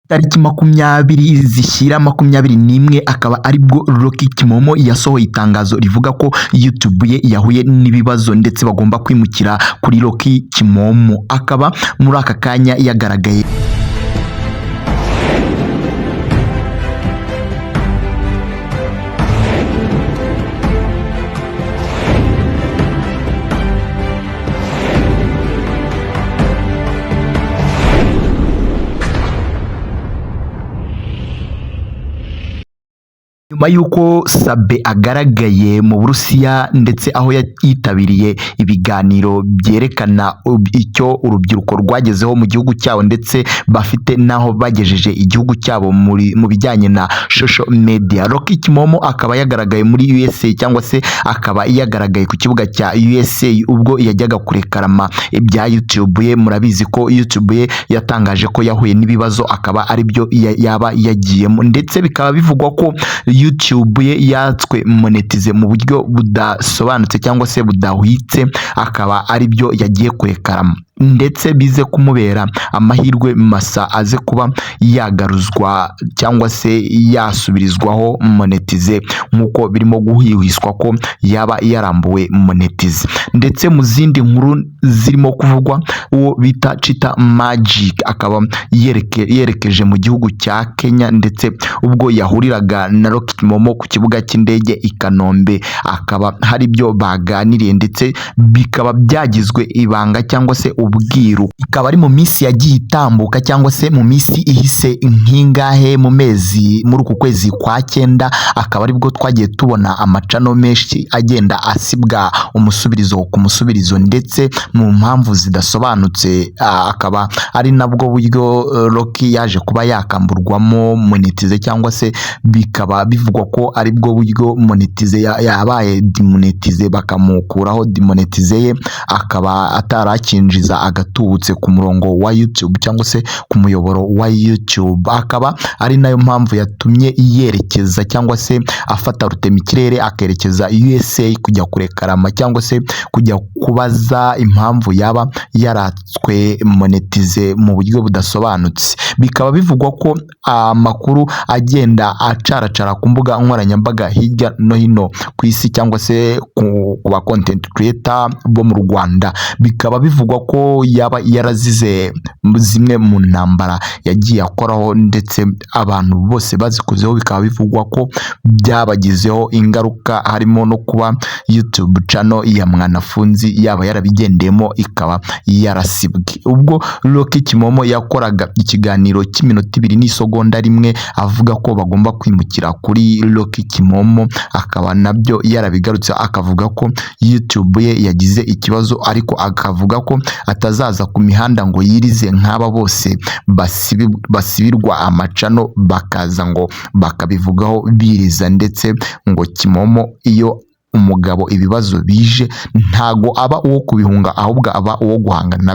Tariki 20 zishyira 21 akaba aribwo Rocky Kimomo yasohoye itangazo rivuga ko YouTube ye yahuye n'ibibazo ndetse bagomba kwimukira kuri Rocky Kimomo, akaba muri aka kanya yagaragaye. Nyuma y'uko Sabe agaragaye mu Burusiya ndetse aho yitabiriye ibiganiro byerekana icyo urubyiruko rwagezeho mu gihugu cyabo ndetse bafite n'aho bagejeje igihugu cyabo mu bijyanye na social media, Rocky Kimomo akaba yagaragaye muri USA cyangwa se akaba yagaragaye ku kibuga cya USA ubwo yajyaga kurekarama ibya YouTube ye. Murabizi ko YouTube ye yatangaje ko yahuye n'ibibazo, akaba aribyo yaba yagiyemo, ndetse bikaba bivugwa ko YouTube ye yatswe monetize mu buryo budasobanutse cyangwa se budahwitse, akaba aribyo yagiye kurekarama, ndetse bize kumubera amahirwe masa aze kuba yagaruzwa cyangwa se yasubirizwaho monetize, nk'uko birimo guhwihwiswa ko yaba yarambuwe monetize. Ndetse mu zindi nkuru zirimo kuvugwa, uwo bita Chita Magic akaba yerekeje mu gihugu cya Kenya, ndetse ubwo yahuriraga na Rocky Kimomo ku kibuga cy'indege i Kanombe, akaba hari ibyo baganiriye ndetse bikaba byagizwe ibanga cyangwa se ubwiru. Ikaba ari mu minsi yagiye itambuka cyangwa se mu minsi ihise nk'ingahe mu mezi, muri uku kwezi kwa cyenda, akaba aribwo twagiye tubona amacano menshi agenda asibwa umusubirizo ku musubirizo, ndetse mu mpamvu zidasobanutse, akaba ari nabwo buryo Rocky yaje kuba yakamburwamo monetize, cyangwa se bikaba bivugwa ko aribwo buryo monetize yabaye demonetize, bakamukuraho demonetize ye, akaba atarakinjiza agatubutse ku murongo wa YouTube cyangwa se ku muyoboro wa YouTube. Akaba ari nayo mpamvu yatumye yerekeza cyangwa se afata rutemikirere akerekeza USA kujya kurekarama cyangwa se kujya kubaza impamvu yaba yaratswe monetize mu buryo budasobanutse. Bikaba bivugwa ko amakuru agenda acaracara ku mbuga nkoranyambaga hirya no hino ku isi cyangwa se ku ba content creator bo mu Rwanda, bikaba bivugwa ko yaba yarazize zimwe mu ntambara yagiye akoraho, ndetse abantu bose bazikozeho bikaba bivugwa ko byabagizeho ingaruka, harimo no kuba YouTube channel ya Mwanafunzi yaba yarabigendeyemo ikaba yarasibwe. Ubwo Rocky Kimomo yakoraga ikiganiro cy'iminota 2 n'isegonda 1 avuga ko bagomba kwimukira kuri Rocky Kimomo, akaba nabyo yarabigarutse, akavuga ko YouTube ye yagize ikibazo, ariko akavuga ko atazaza ku mihanda ngo yirize nk'aba bose basibirwa amacano bakaza ngo bakabivugaho biriza, ndetse ngo Kimomo iyo umugabo ibibazo bije ntago aba uwo kubihunga, ahubwo aba uwo guhangana nabyo.